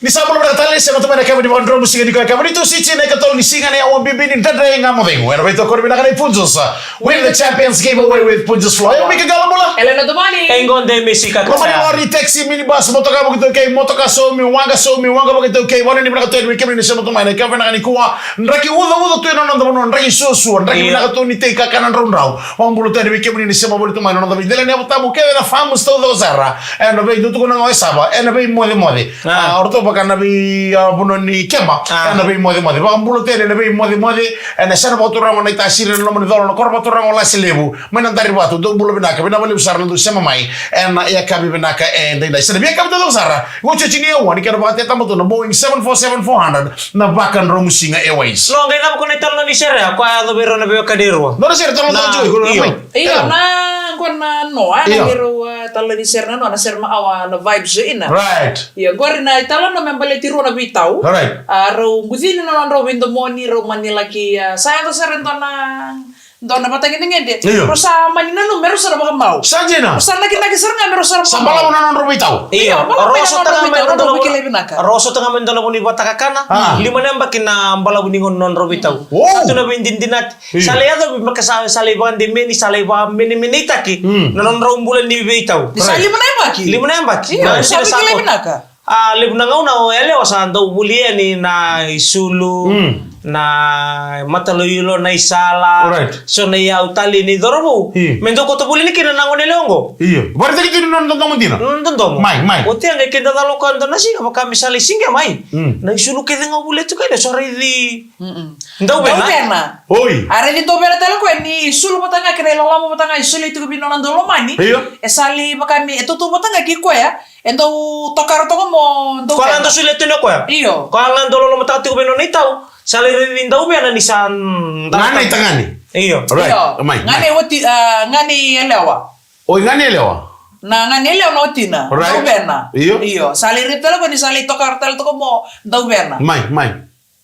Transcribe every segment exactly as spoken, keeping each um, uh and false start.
Ni sa bula vinaka tale, sema tu mai na kava ni vakadromu siga ni koya, kava ni Tusiti na ikatolu ni siga ni aua bibi ni Dredre Ga Mo Cegu. Ena veitokoni vinaka nei Punjas. Win the Champions Giveaway with Punjas Flow. E o Mika Galamula. Elena Tomani. E qo de Misi Kakasa. Loma ni lori, taxi, minibus, motoka vakaitaukei, motoka saumi, waqa saumi, waqa vakaitaukei. Vanua ni vinaka tu yani vei kemuni ni sema tu mai na kava vinaka nikua. Draki ucauca tu ena noda vanua, draki suasua, draki vinaka tu ni tei kakana draudrau. Vakabula tu yani vei kemuni ni sema voli tu mai na noda veidelaniyavu tabu kece na farms taucoko sara. Ena veidutuku na gauna e sava, ena veimocemoce. Ah. Ah, o ratou vaka na vei, ah, vanua ni keba, ah, ena veimocemoce. Vakabula tu yani ena veimocemoce, ena yasana vakaturaga o Naitasiri, ena loma ni colo na koro vakaturaga o Laselevu. Mai na Darivatu, dou bula vinaka, vinaka vakalevu sara na dou sema mai ena yakavi vinaka edaidai. Sa na via yakavi taucoko sara, otioti ni aua ni kena vakatetaba tu na Boeing seven four seven four hundred, na Vakadromusiga Airways. Lo, qai cava ko na italanoa ni sere ya, ko a yaco vei rau na veiwekani e rua. Nona sere, talanoa tale tiko, io. Io, na, qo na noa, na, io, vei rau, a, talanoa ni sere na noa, na sere ma awa, na vibes ina. Right. Io, qori na italanoa me baleti rua na veitau. Right. A, rau bucini na nodrau veidomoni, rau mani laki, a, sa yaco sara e dua na Dua na vata kei na gede. Io. Rau sa mani nanuma me rau sa na vakamau. Sa dina. Rau sa nakinaki sara ga me rau sa na vakamau. Sa balavu na nodrau veitau. Io, io, balavu na nodrau veitau, rau sa taga mai na nodrau veikilai vinaka. Rau sa taga mai na nodrau vuni vata kakana. Ah. Lima na yabaki na balavu ni gauna na nodrau veitau. Wow. Sa tu na veidinadinati. Io. Sa lai yaco, me ka sa, sa lai vakademeni, sa lai vakamenemeneitaki. Mm. Na nodrau bula ni veitau. Ni sa lima na yabaki. Lima na yabaki. Io, na sa veikilai vinaka. A, levu na gauna o yalewa sa dau vuli yani na isulu, mm, na mataloilo, na isala, alright, so na iyau tale ni cauravou. Io. Me dau koto vuli yani kina na goneyalewa oqo. Io. Vakaraitaki tu ni nona dodomo dina. Nona dodomo. Mai, mai. Oti ya qai keda cala o koya dua na siga, vaka me sa lai siqe mai. Mm. Na isulu kece ga o vuli tu kina, so raici. Mm-mm. Dauvena. Dauvena. Oi. A raici dauvena tale o koya ni isulu vata ga kei na iloloma vata ga e solia tiko vei nona daulomani. Io. E sa lai vaka me, e tautauvata ga kei koya. E dau tokara toka mo dau. Koya ga dau solia tu ni o koya. Io. Koya ga dau lolomataka tiko vei nona itau. Sa lai raici dauvena ni sa, mm, ganei tagane. Io. Right. Io. Mai, ganei mai. Oti, a, ganei yalewa. Oi, ganei yalewa. Na ganei yalewa na watina. Right. Dauvena. Io. Io. Sa lai raici tale koya ni sa lai tokara tale toka mo dauvena. Mai, mai.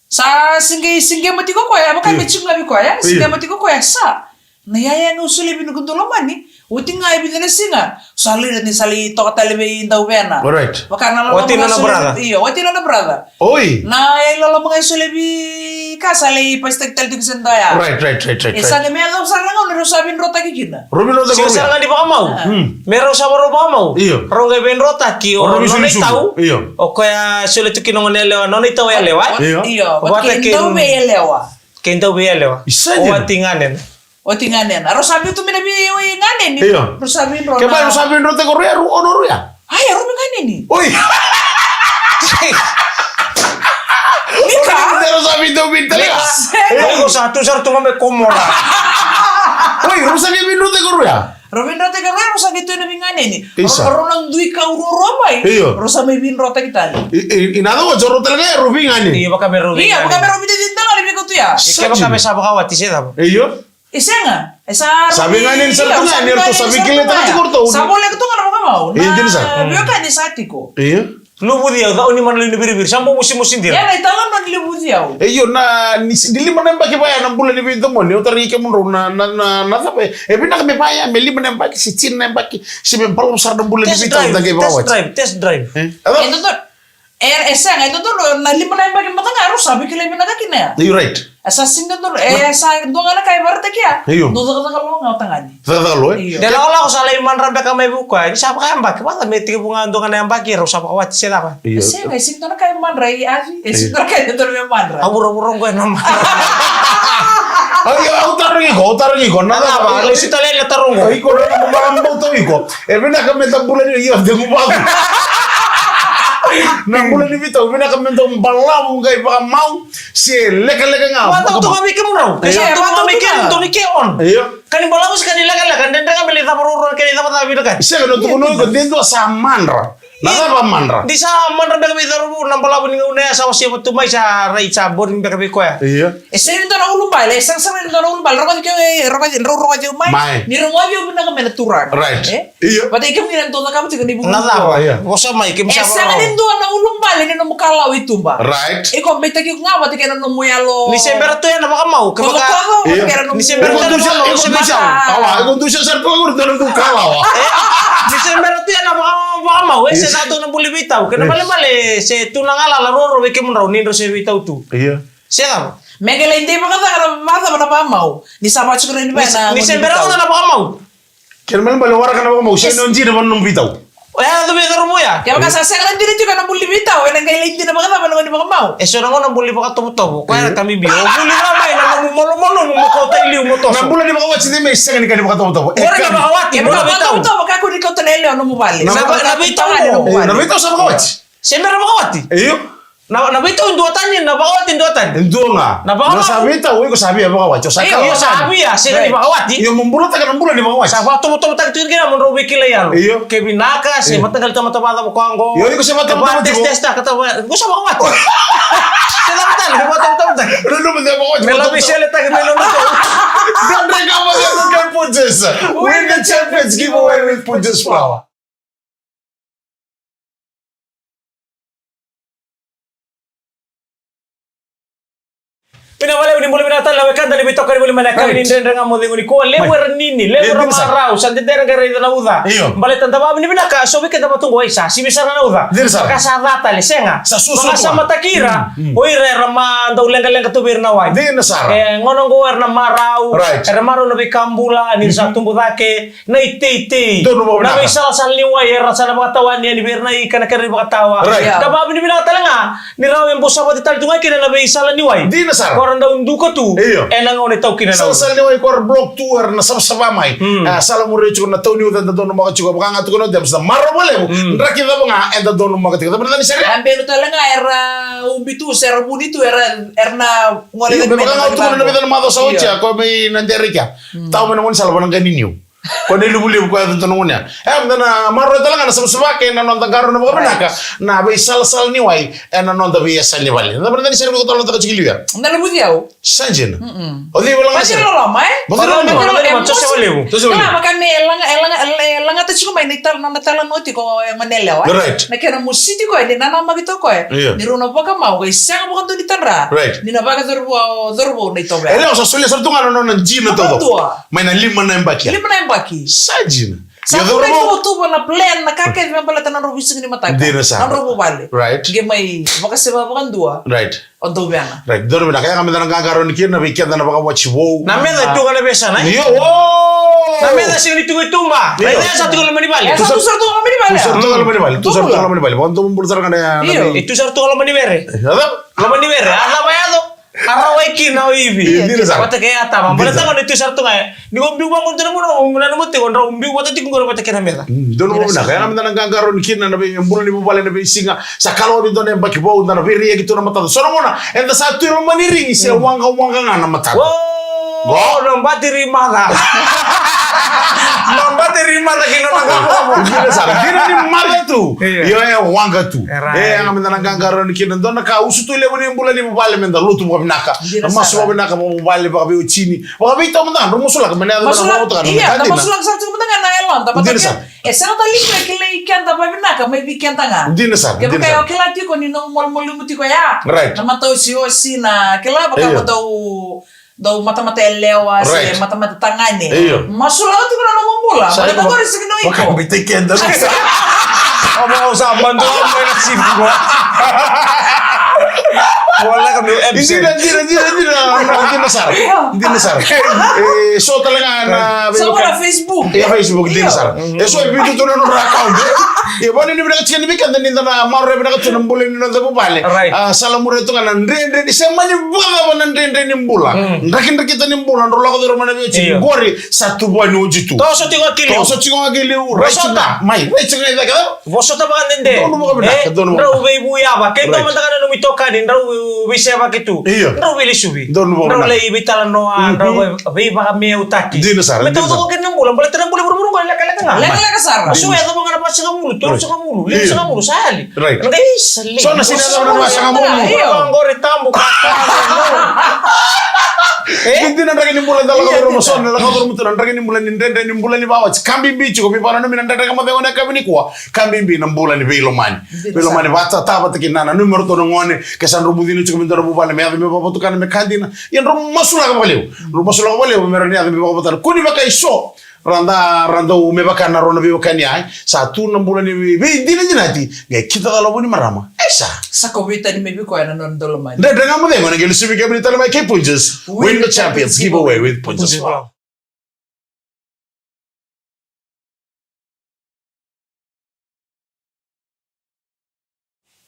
Sa siqe, siqema tiko koya, vaka me tiko ga vei koya, siqema tiko koya, sa. Na yaya ga au solia vei noqu daulomani, oti ga e vica na siga, sa lai, ni sa lai toka tale vei dauvena. Alright. Vaka na loloma. Oti nona brother. Io, oti nona brother. Oi. Na iloloma ga e solia vei ka sa lai pasitaki tale tiko se dua ya. Right, right, right, right. E sa qai me yacova sara na gauna rau sa veidrotaki kina. Rau veidrotaki. Sega sara ga ni vakamau. Ah. Hmm. Me rau sa vakarau vakamau. Io. Rau qai veidrotaki o nona itau. Io. O koya solia tu kina gone yalewa, nona itau yalewa. Io. Io, vata kei dauvei yalewa. Kei dauvei yalewa. Isa dina. O wati ganena. Oti ganena. Rau sa biu tu mai na veiganeni. Io. Rau sa veidro. Kevaka rau sa veidrotaki o rau ya, rau ono rau ya. Ai, rau veiganeni. Oi. Nika. Rau sa veidrotaki tale ga. Io, rau sa tu sara tu ga mai Komora. Oi, rau sa veidrotaki o rau ya. Rau veidrotaki o rau ya, rau sa qai tu ena veiganeni. Isa. Rau, rau na dui kau ruarua mai. Io. Rau sa mai veidrotaki tale. I, i, in other words, rau tale ga ya, rau veiganeni. Io, vaka me rau veiganeni. Io, vaka me rau veiganeni tale ga na veika tu ya. Isa. Kevaka me sa vakawati se cava. Io. E sega, e sa, sa veiganeni sara tu ga, ni ratou sa veikilai tale tiko ratou. Sa voleka tu ga na vakamau. Io, dina sara. Na veiwekani sa tiko. Io. Luvuci au, cau ni mana liu ni viriviri, sa bau mosimosi dina. Ia na italanoa ni luvuci au. E io, na, ni, ni lima na yabaki vaya na bula ni veidomoni, au tarogi kemudrau na, na, na, na cava, e vinaka me vaya, me lima na yabaki, se tini na yabaki, se me balavu sara na bula ni veitau, da qai vakawati. Test drive, test drive, test drive. E? E dodonu, e, e sega, e dodonu, na lima na yabaki mada ga, rau sa veikilai vinaka kina ya. You right. E sa sega ni dodonu, e sa dua ga na ka e vakaraitaki ya. Io. Dou cakacaka lo ga o tagane. Cakacaka lo, e? Io. De lakolako sa lai madra beka mai vei koya, ni sa vakayabaki, vata me tekivu ga dua ga na yabaki, rau sa vakawati se cava. Io. E sega, e sega ni dua na ka e madra, e avi, e sega ni dua na ka e dodonu me madra. A vuravura oqo e na madra. Au, au tarogi iko, au tarogi iko. Na cava, lesu tale na taro oqo. Iko na vakabauta iko. E vinaka me da bula ni, io, de guvaku. Na bula ni veitau, vinaka me da balavu qai vakamau. Se lekaleka ga. Vata toka vei kemudrau. Ke sa toka vei kemudrau ni ke on. Io. Ka ni balavu se ka ni lekaleka, dredre ga me lai cava ruarua, ke lai cava cava vinakati. Sega, na tukuna o iko, de dua sa madra. Na cava madra? Ni sa madra beka vei cauravou na balavu ni gauna ya, sa wasea vata tu mai, sa rai, sa boring beka vei koya. Io. E sega ni dua na ulubale, e sega sara ni dua na ulubale. Rogoci keu, e, rogoci, rau rogoci au mai. Mai. Ni rogoci au vinaka mai na turaga. Right. E? Io. Vata kei kemuni na dou cakava tiko ni vuku. Na cava? Io. Vosa mai, kemu sa. E sega ni dua na ulubale ni nomu kalawa i tuba. Right. Iko beitaki iko ga vata kei na nomu yalo. Ni se bera tu ya na vakamau, ke vaka. Io. Ni se bera tu ya na vakamau. Awa, iko dusia sara tu ya na nomu kalawa. E? Ni se bera tu ya na vakamau. Vakamau, e se cava tu na bula ni veitau. Kena ibalebale, se tu na galala roro vei kemudrau ni drau se veitau tu. Io. Se cava? Me qai lai dei vakacava na, vakacava na vakamau. Ni sa vakacuka ni vaya na, ni se bera na vakamau. Kena ibalebale waraka na vakamau, se ni o dina vaka na nomu veitau. O ya, tu vei cauravou ya. Kevaka sa sega na dina tiko na bula ni veitau, ena qai lai dina vakacava na gauna ni vakamau? E so na gauna bula ni vakatovotovo. Koya na ka bibi. O bula ni vakamau, na nomu malumalumu, mo kauta i liu, mo toso. Na bula ni vakawati, ni me sega ni ka ni vakatovotovo. E ka ni vakawati, bula ni veitau. Vakatovotovo, kakua ni kauta na yalewa nomu vale. Na, na veitau. Na veitau sa vakawati. Se bera vakawati. Io. Na, na veitau duatani, na vakawati duatani. Dua ga. Na vakawati. Na sa veitau, iko sa via vakawati. O sa, io, sa via, sega ni vakawati. Io, mo bulataka na bula ni vakawati. Sa vakatovotovotaki tu kina mo drau veikilai yalo. Io. Ke vinaka, se mataqali tamata vacava koya qo. Io, iko se vakatovotovotaki. Test, test, ka tava, iko sa vakawati. Se cava tale, vakatovotovotaki. Nunu mo se vakawati. Me la veisele taki, me la veisele. Don't drink up on the local punches. Win the champions giveaway with Punches Flour. Vinaka vakalevu, ni bula vinaka tale na wekada ni veitokoni voli mai na yakavi ni Dredre Ga Mo Cegu nikua. Levu era nini, levu era marau, sa dede era qai raica na uca. Io. Baleta da vakavinavinaka, so vei keda vata qo, ai sa sivi sara na uca. Dina sara. Vaka sa ca tale, sega. Sa suasua. Vaka sa mataki ira, o ira era ma dau leqaleqa tu vei ira na wai. Dina sara. E, gauna qo era na marau, era marau na veika bula, ni sa tubu cake. Na iteitei. Donu vakavinaka. Na veisalasala ni wai era sa na vakatawani yani vei ira na ika, na kedra ivakatawa. Right. Ka vakavinavinaka tale ga ni rawa me bau savati tale tu ga kina na veisala ni wai. Dina sara. Ko ra dau duka tu. Io. Ena gauna e tau kina na uca. Salasala ni wai ko ra block tu, era na savasava mai. Mm. A, sala muria tiko na tau ni uca eda donumaka tiko, vaka ga tukuna o James, na marau vakalevu. Mm. Draki cava ga eda donumaka tiko. Cava na cava ni sere? A, benu tale ga era ubi tu, se ra vuni tu, era, era na gole. Io, me vaka ga tukuna na vica na macawa sa oti ya, ko mai na dere kea. Mm. Tau mai na gaunisala vua na qai ni niu. Ko na iluvulivu ko yaco dua na gone ya. E, meda na maroroya tale ga na savasava kei na noda qarauna vakavinaka na veisalasala ni wai ena noda veiyasana ni vale. Na cava na cava ni sere ko tolotaka tiko i liu ya? Na luvuci au. Sa dina. O cei vale ga na sere? Baci loloma, e? Baci loloma. Baci loloma. Toso vakalevu. Toso vakalevu. Kila, vaka me laga, e laga, e lagata tiko mai na itala, nona talanoa tiko e gone yalewa, e? Right. Na kena mositi koya, ni nanamaki toka koya. Io. Ni rau na vakamau, qai sega vakadua ni tadra. Right. Ni na vakacauravou, cauravou na itovo. E lewa, sa solia sara tu ga na nona dina taucoko. Mai na lima na yabaki. Lima na yabaki. Sa dina. Sa tu na ituvatuva, na plan, na ka kece me baleta na nodrau veisiga ni mataka. Dina sara. Na nodrau vuvale. Right. Qai mai vakaseva vakadua. Right. O dau vena. Right. Donu vinaka, ya ga meda na qaqarauni kina vei keda na vakawati vou. Na meca e tu ga na veiyasana, e? Io, o! Na meca sega ni tu ga i tuba. Io. Na meca sa tu ga loma ni vale. E, sa tu sara tu ga loma ni vale. Tu sara tu ga loma ni vale. Tu sara tu ga loma ni vale. Vakadomobula sara ga na, na vei. Io. E tu sara tu ga loma ni vere. E, cava? Loma ni vere, a cava yaco? A rawai kina o Ivi. Io, dina sara. Vata kei Atama. Baleta ga ni tu sara tu ga ya. Ni ko biu vaqo tu na gauna, o nanuma tiko, drau biu vata tiko qori vata kei na meca. Mm, donu vakavinaka. Ya ga meda na qaqarauni kina na veibula ni vuvale na veisiga. Sa ka lako ni dua na yabaki vou, da na veiraiyaki tu na matada. So na gauna eda sa tu e loma ni rigi, se waqawaqa ga na matada. Qo na batiri maca. Na batiri maca kina na qaqarauni. Dina sara. Dina ni maca tu. Io. Io, e waqa tu. E, ya ga meda na qaqarauni kina dua na ka usutu levu ni bula ni vuvale, meda lotu vakavinaka. Dina sara. Masu vakavinaka vakavuvale, vakaveiwatini. Vakaveitau mada ga, drau masulaka, me na yaco na vakavotaka na matadina. Io, da masulaka sara tiko mada ga na yaloda, vata kei, e sega tale ni kilai keda vakavinaka mai vei keda ga. Dina sara, dina sara. Kevaka o kila tiko ni nomu malumalumu tiko ya. Right. Na mataosiosi, na kila vaka mo dau, dau matamata yalewa, se matamata tagane. Io. Masulaka tiko na nomu bula. Sa iko. Vaka qori sigi no iko. Vakabitai keda. Au sa madua mai na sivi qo. Voleka meu absent. Dina, dina, dina, dina. Dina sara. Dina sara. E, so tale ga na, so vaka na Facebook. Ia, Facebook, dina sara. E so e vitu tu na nodra account. Ia, vaka ni vinaka tiko ni vei keda ni da na maroroya vinaka tu na bula ni noda vuvale. Right. A, sala muria tu ga na dredre ni, se mani vakacava na dredre ni bula. Drakidrakita ni bula, drau lako curu mai na veiwatini. Qori, sa tu vua ni oti tu. Toso tiko ga ki liu. Toso tiko ga ki liu. Vosota. Mai, rai tiko ga i cake. Vosota vakadede. Donu vakavinaka, donu vakavinaka. Drau veivuyava. Ke dua mada ga na nomu itokani, drau veisevaki tu. Io. Drau veilesuvi. Donu vakavinaka. Drau lai veitalanoa, drau vei, veivakameautaki. Dina sara, dina sara. Me taucoko kina na bula, baleta na bula e vuravura qo e lekaleka ga. Lekaleka sara. So e yacova ga na vasagavulu, tolusagavulu, limasagavulu, sa yali. Right. Na qai sa li. So na sina yacova na vasagavulu. Io. Qori tabu ka. E? Dina na draki ni bula, da lako curuma so na, lako curuma tu na draki ni bula ni dredre, ni bula ni vawati. Ka bibi tiko, veivakananumi na Dredre Ga Mo Cegu ena yakavi nikua. Ka bibi na bula ni veilomani. Veilomani vata, vata kei nana, nanumi ratou na gone, ke sa drau bucina tiko me dua na vuvale, me yaco me vakavotukana me ka dina. Ia drau masulaka vakalevu. Drau masulaka vakalevu me rawa ni yaco me vakavotukana. Kua ni vaka e so ra da, ra dau me vaka na rua na veiwekani, ia sa tu na bula ni vei-, veidinadinati, qai kitaka lavo ni marama. E sa. Sa ko veitani mai vei koya na nona daulomani. Dredre Ga Mo Cegu ena qai lesu vei kemuni tale mai kei Punjas. Win the Champions Giveaway with Punjas Flour.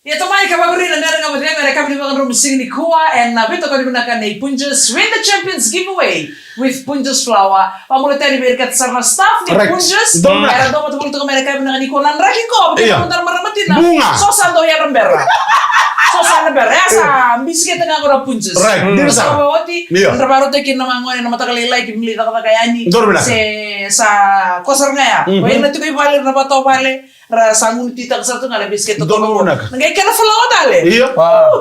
Ia, tomai ka vakuri na Dredre Ga Mo Cegu ena yakavi ni vakadromu siga nikua ena veitokoni vinaka nei Punjas Win the Champions Giveaway with Punjas Flour. Vakabula tale vei ira kece sara na staff ni Punjas. Era dau vata voli toka mai ena yakavi vinaka nikua na draki qo. Ia. Marama tina. So sa dau yadra bera. So sa na bera. Ia sa bisikete ga qo na Punjas. Right. Dina sara. Oti. Ia. Dra varautaki na magone na mataka lailai ki mili cakacaka yani. Se sa ko sara ga ya. Ko ira na tiko i vale, na vata o vale. Ra sa gunu titaka sara tu ga na bisikete. Donu vinaka. Na qai kena falawa tale. Io.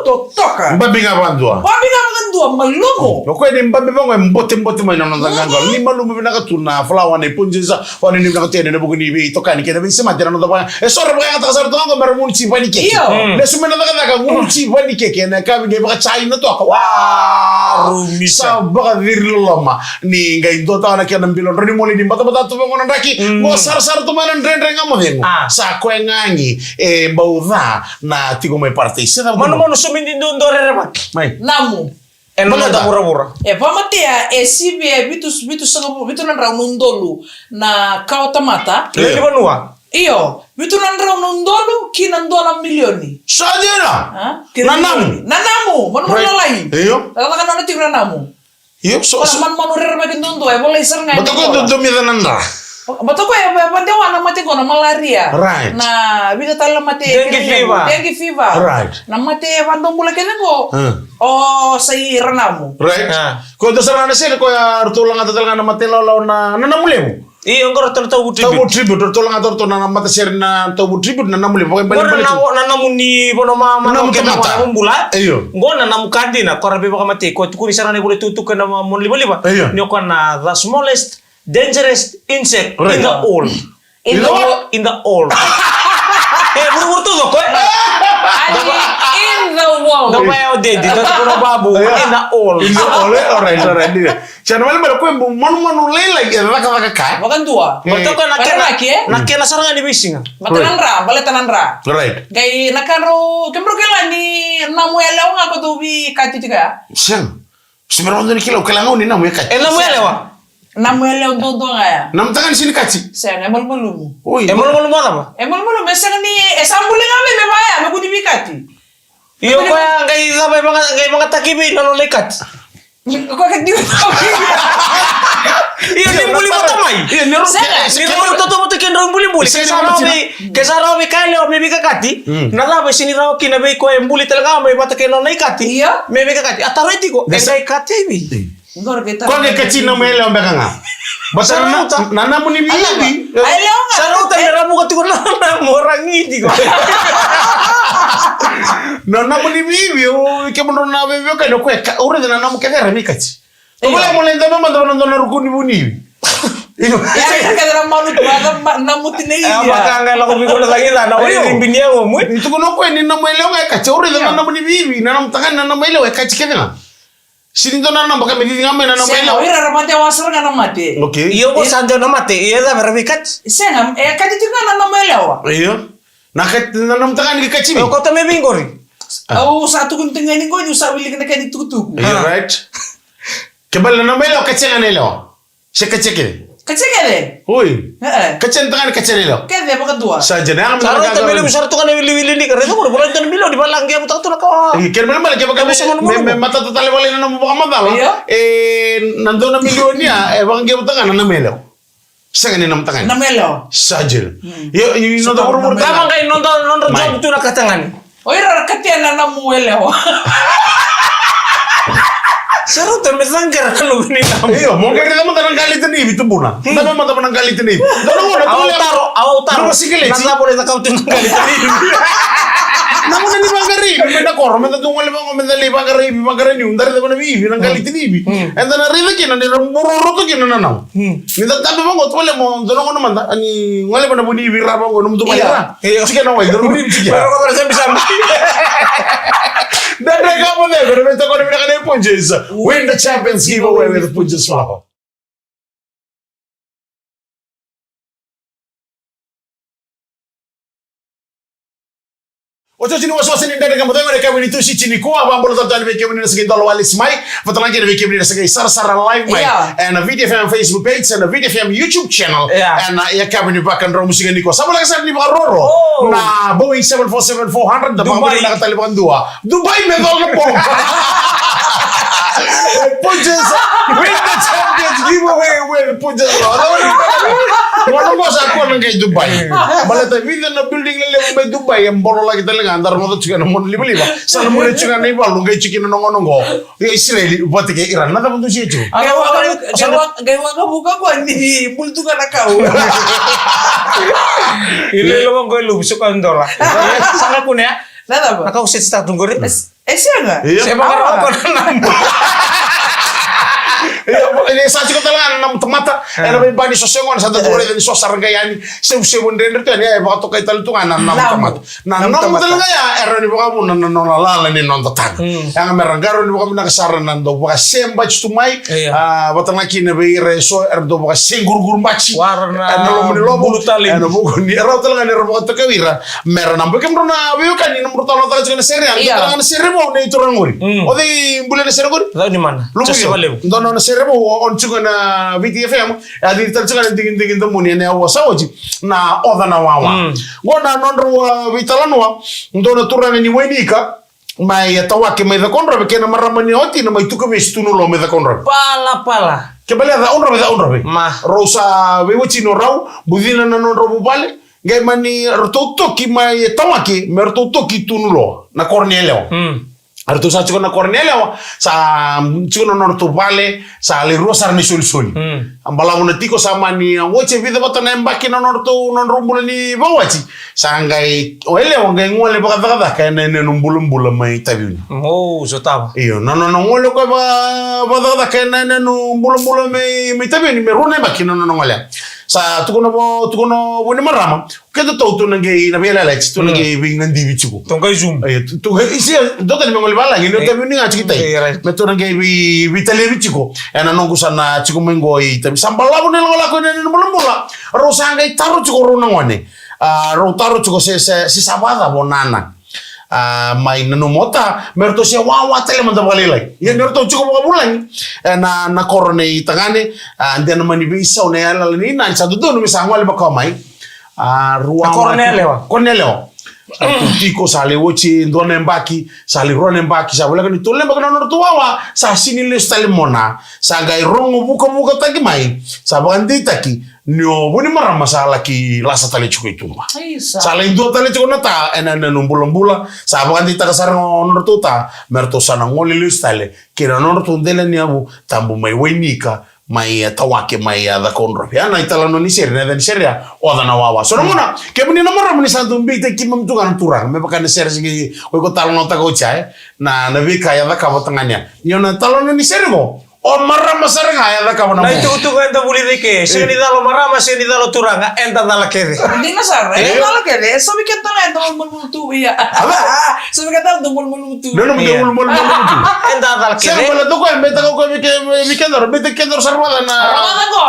Totoka. Babi ga vakadua. Babi ga vakadua, malumu. O koya ni babi vaqo e bote, bote mai na noda gaga. Ni malumu vinaka tu na falawa nei Punjas. O ni, ni vinaka tu ena vuku ni veitokani kei na veisemati na noda vaka. E so ra vakayagataka sara tu ga qo me ra gunu tivani keke. Io. Lesu mai na cakacaka, gunu tivani keke ena yakavi qai vakachai na toka. Wa. Sa vakaciri loloma. Ni qai dua tale na kena bilo, drau ni moli ni batabata tu vaqo na draki. Mo sarasara tu mai na Dredre Ga Mo Cegu. Sa koya ga ni e bau ca na tiko mai Paradise. Manumanu somidi duadua rerevaki. Mai. Namu. E na noda vuravura. E vamatea e sivi e vitu, vitu sagavulu, vitu na drau na udolu na kawa tamata. Lewe ni vanua. Io, vitu na drau na udolu ki na dua na milioni. Sa dina. Na namu. Na namu, manumanu lalai. Io. Cakacaka nona tiko na namu. Io, so, so. Manumanu rerevaki duadua, e volai sara ga. Bata ko do, do mi na dra. Bata ko e, e, vadewa na mate ko na malaria. Right. Na vica tale na mate. Dengue fever. Dengue fever. Right. Na mate vadobula kece ko. O sa i ranamu. Right. Ko do sara na sere ko ya ratou lagata tale ga na mate lawalawa na, na namu levu. Io, qo ratou na Tauvu Tribute. Tauvu Tribute, ratou lagata ratou na matasere na Tauvu Tribute, na namu levu, vakaibale. Qo na, na namu ni vanua ma, ma, namu tamata. Bula. Io. Qo na namu ka dina, ko ra veivakamatei, ko tukuni sara na ivola tukutuku ena monalivaliva. Io. Ni o koya na the smallest dangerous insect in the world. In the wo-, in the world. E, vuravura taucoko, e? In the world. Dou vaya o dedi, dou tukuna babu, in the world. In the world, e? Alright, alright. Sa na malimali ko e bu manumanu lailai e cakacaka ka. Vakadua. Baleta ko na kena, na kena sara ga ni veisiga. Baleta na dra, baleta na dra. Right. Qai na ka drau, kemudrau kila ni namu yalewa ga ko dau veikati tiko ya. Sega. Se me ra dau ni kila, au kila ga ni namu e kati. E namu yalewa. Namu yalewa duadua ga ya. Namu tagane sega ni kati. Sega, e malumalumu. Oi. E malumalumu cava? E malumalumu, e sega ni, e sa buli ga me, me vaya, me kua ni veikati. Io, koya qai cava e vaga, qai vagataki vei na nona ikati. Ko ka diu. Io, ni buli vata mai. Io, ni ro-, sega, ni ro-, toto vata kei drau bulibuli. Ke sa rawa vei, ke sa rawa vei ka yalewa me veikakati. Na cava e sega ni rawa kina vei koya e buli tale ga mai vata kei nona ikati. Io. Me veikakati. A tarai tiko, e sa ikati ai vei. Ko qai kati namu yalewa beka ga. Bata na, na namu ni vivi. Sa rauta me ravuka tiko na namu, o ragi tiko. Na namu ni vivi, o kemudrau na veiwekani, o koya, au raica na namu kece era veikati. Io. Ko vale mo lai dabe mada na dua na ruku ni vunivi. Io. Ia, kece na malu tu, na, na muti nei. Ia, maka ga lako viko na cagi la, na wai ni bini ya mo mui. Tukuna o koya ni namu yalewa ga e kati, au raica na namu ni vivi, na namu tagane, na namu yalewa e kati kece ga. Sega ni dua na naba ka me cici ga mai na naba. Sega, o ira era vakadewa sara ga na mate. Okay. Io, ko sa dewa na mate, io, e cava era veikati? Sega, e kati tiko ga na namu yalewa. Io. Na kati, na namu tagane qai kati mai. Io, kauta mai vei qori. Au sa tukuna tiko ga ni qori, au sa wilika na kena itukutuku. Io, right. Ke bale na namu yalewa, kati ga na yalewa. Se kati kece? Kati kece. Oi. E, e. Kati na tagane, kati na yalewa. Kece vakadua. Sa dina, ya ga. Sa rauta me levu sara tu ga na wiliwili ni ka. Raica qori, volai tu na milioni, vala qevu taka tu na kawa. E, kena ibalebale, kevaka me, me, me matata tale vale na nomu vakamacala. Io. E, na dua na milioni ya, e vakaqevu taka na namu yalewa. Sega ni namu tagane. Namu yalewa. Sa dina. Io, io, io, noda vuravura. Cava qai noda, nodra job tu na ka tagane. O ira ra katia na namu yalewa. Sa rauta me caqera na luve ni namu. Io, mo qai raica mada na qali tani ivi tubuna. Dabe mada na qali tani ivi. Dua na gauna au taro, au taro. Na cava o lai cakava tu na qali tani ivi. Na gauna ni vaqarai ivi mai na koro, me da tu gole vaqo, me da lai vaqarai ivi, vaqarai niu, da raica vana vei ivi na galiti ni ivi. Eda na raica kina ni ra buroroto kina na nau. Ni da dabe vaqo, tu vale mo dua na gauna mada, ni gole vana vuni ivi ra vaqo, na mudu mai ra. Io. Tike na wai, dua na vuni tike. Dredre Ga Mo Cegu, na veitokoni vinaka nei Punjas. Win the Champions Giveaway with Punjas Flour. Otioti ni wasewase ni Dredre Ga Mo Cegu ena yakavi ni Tusiti nikua, vakabula tale vei kemuni na sa qai dola walesi mai, vata kei na vei kemuni na sa qai sarasara live mai. Ena Viti F M Facebook page, ena Viti F M YouTube channel, ena yakavi ni Vakadromu Siga nikua. Sa voleka sara ni vakaroro na Boeing seven four seven four hundred, da vakavinavinaka tale vakadua. Dubai me cola na polo. Punjas, win the Champions Giveaway with Punjas. Gona qo sa kua na qai Dubai. Baleta vica na building lelevu mai Dubai e bololaki tale ga, da rogoca tiko ena mona livaliva. Sa na muria tiko ga na ivalu, qai tiko kina na gona qo. Io, Isireli vata kei Iran. Na cava dusia tiko? Qai waka, qai waka, qai wakavuka koya ni bulutuka na kau. Iloilo vaqo e luvu, suka dola. Sa na kunea. Na cava? Na kau seti start qori. E sega. Io. Se vaka rau ko na namba. Io, e sa tiko tale ga na namba tamata. Era veibani so sega ni sa da tu raica ni so sara ga yani. Sevusevu dredre tu yani, e vakatokai tale tu ga na namba tamata. Na namba tale ga ya, era ni vakavuna na nona lala ni noda taga. Yaga mera qarauni vakavinaka sara na dau vakasebati tu mai. Io. A, vata ga kina vei ira eso, era dau vakaseguruguru bati. Wara na lomani lovo. Bulu tale. Ena vuku ni, era tale ga ni ra vakatokai ira. Mera na boke mro na veiwekani na mro talo taka tiko na sere ya. Io. Tale ga na sere vou nei turaga qori. O cei bulia na sere qori? Cau ni mana. Luvu io. Dua na sere vou, o, o tiko na Viti F M. E a ciri tale tiko na digidigi domoni ena aua sa oti. Na Oca na Wawa. Qo na nodrau, a, veitalanoa. Dua na turaga ni Wainika. Mai Atawake mai Cakaudrove kei na marama ni watina mai Tukavesi, Tunuloa mai Cakaudrove. Pala, pala. Ke balea Cakaudrove, Cakaudrove. Ma. Rau sa veiwatini o rau, bucina na nodrau vuvale. Qai mani ratou toki mai Atawake, me ratou toki Tunuloa, na koro ni yalewa. Ratou sa tiko na koro ni yalewa, sa tiko na nodratou vale, sa lai rua sara na isolisoli. A balavu na tiko sa mani, a, oti e vica vata na yabaki na nodratou, nodrau bula ni vakawati. Sa qai, o yalewa qai gole vakacakacaka ena yanuyanu bulabula mai Taveuni. Mo sotava. Io, na nona gole o koya vaka, vakacakacaka ena yanuyanu bulabula mai, mai Taveuni, me rua na yabaki na nona gole. Sa tukuna vo, tukuna vo ni marama. Keda tou tu na qai na veiyalayalati, tu na qai veigacivi tiko. Tou qai Zoom. Io, tu, tu qai, isi, dota ni me gole valagi, ni o Taveuni ga tiko i tai. Me tou na qai vei, veitalevi tiko. Ena noqu sa na tiko mai qo i Taveuni. Sa balavu na ilakolako ena yanuyanu bulabula. Rau sa qai taro tiko rau na gone. A, rau taro tiko se, se, se sa vakacava o nana. A, mai nanuma o ta, me ratou se wawa tale mada vakalailai. Ia ni ratou tiko vakavulagi. Ena, na koro nei tagane, a, de na mani veisau na yalayala nei nana, sa dodonu me sa gole vaka mai. A, rua na koro ni yalewa. Koro ni yalewa. Sa tu tiko, sa lai oti e dua na yabaki, sa lai rua na yabaki, sa voleka ni tolu na yabaki na nodratou wawa, sa sini lesu tale mona, sa qai rogo vukavukataki mai, sa vakadeitaki, ni o vu ni marama sa laki lasa tale tiko i tuba. Sa lai dua tale tiko na ta, ena, ena yanuyanu bulabula, sa vakadeitaka sara o nodratou ta, me ratou sa na gole lesu tale, kei na nodratou dela ni yavu, tabu mai Wainika, mai Atawake, mai Cakaudrove. Ya na italanoa ni sere, na yaca ni sere ya, Oca na Wawa. So na gauna, kemuni na marama ni sa dau beitaki keimami tu ga na turaga, me vaka na sere se qai, o iko talanoataka oti ya, e? Na, na veika e a cakava tagane ya. Ia na italanoa ni sere qo, o marama sara ga e a cakava na mo. Na itukutuku eda vulica i ke, sega ni cala o marama, sega ni cala o turaga, eda cala kece. Dina sara, eda cala kece, e so vei keda tale eda malumalumu tu, ia. So vei keda tale eda malumalumu tu. Nona mo dau malumalumu tu. Eda cala kece. Sega, baleta o koya, me taka o koya vei ke, vei keda, me taka keda sara vata na,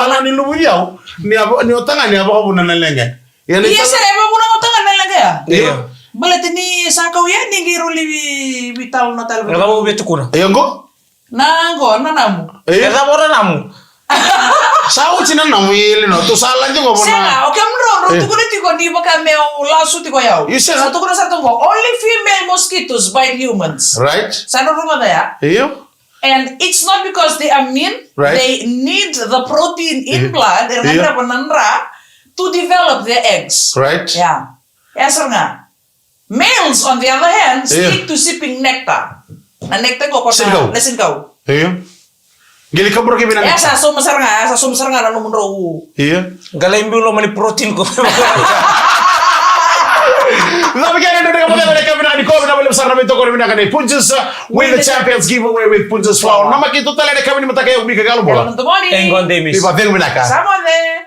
na ni luvu i au. Ni a, ni o tagane a vakavuna na leqa. Ia, ni ia, sega, e vakavuna o tagane na leqa ya. Io. Baleta ni sa kau ya, ni qai rau lai veitalanoa tale. Na cava o via tukuna? Io, qo? Na qo, na namu. Io. E cava o na namu? Sa oti na namu, e, Lino, tou sa lade qo vona. Sega, o kemudrau, drau tukuna tiko ni vaka meu lasu tiko o yau. Io, sega. Sa tukuna sara tu qo, only female mosquitoes bite humans. Right. Sa drau rogoca ya? Io. And it's not because they are mean, right? They need the protein in blood, era na drava na dra to develop their eggs. Right. Yeah. Ya sara ga. Males, on the other hand, stick to sipping nectar. Na nectar qo, qo na, na sinikau. Io. Qai lai kaburaki vinaka. Ya sa sauma sara ga, ya sa sauma sara ga na nomudrau. Io. Qai lai biu loma ni protein qo. Cava kena dredre ga mo cegu ena yakavi vinaka Sara na veitokoni vinaka nei Punjas, uh, with the champions giveaway with Punjas Flour. Namaki tu tale na kavi ni mataka, au Mika Galo Bola. Galo Tomoni. Engon Demis. Viva, veng vinaka. Sa moce.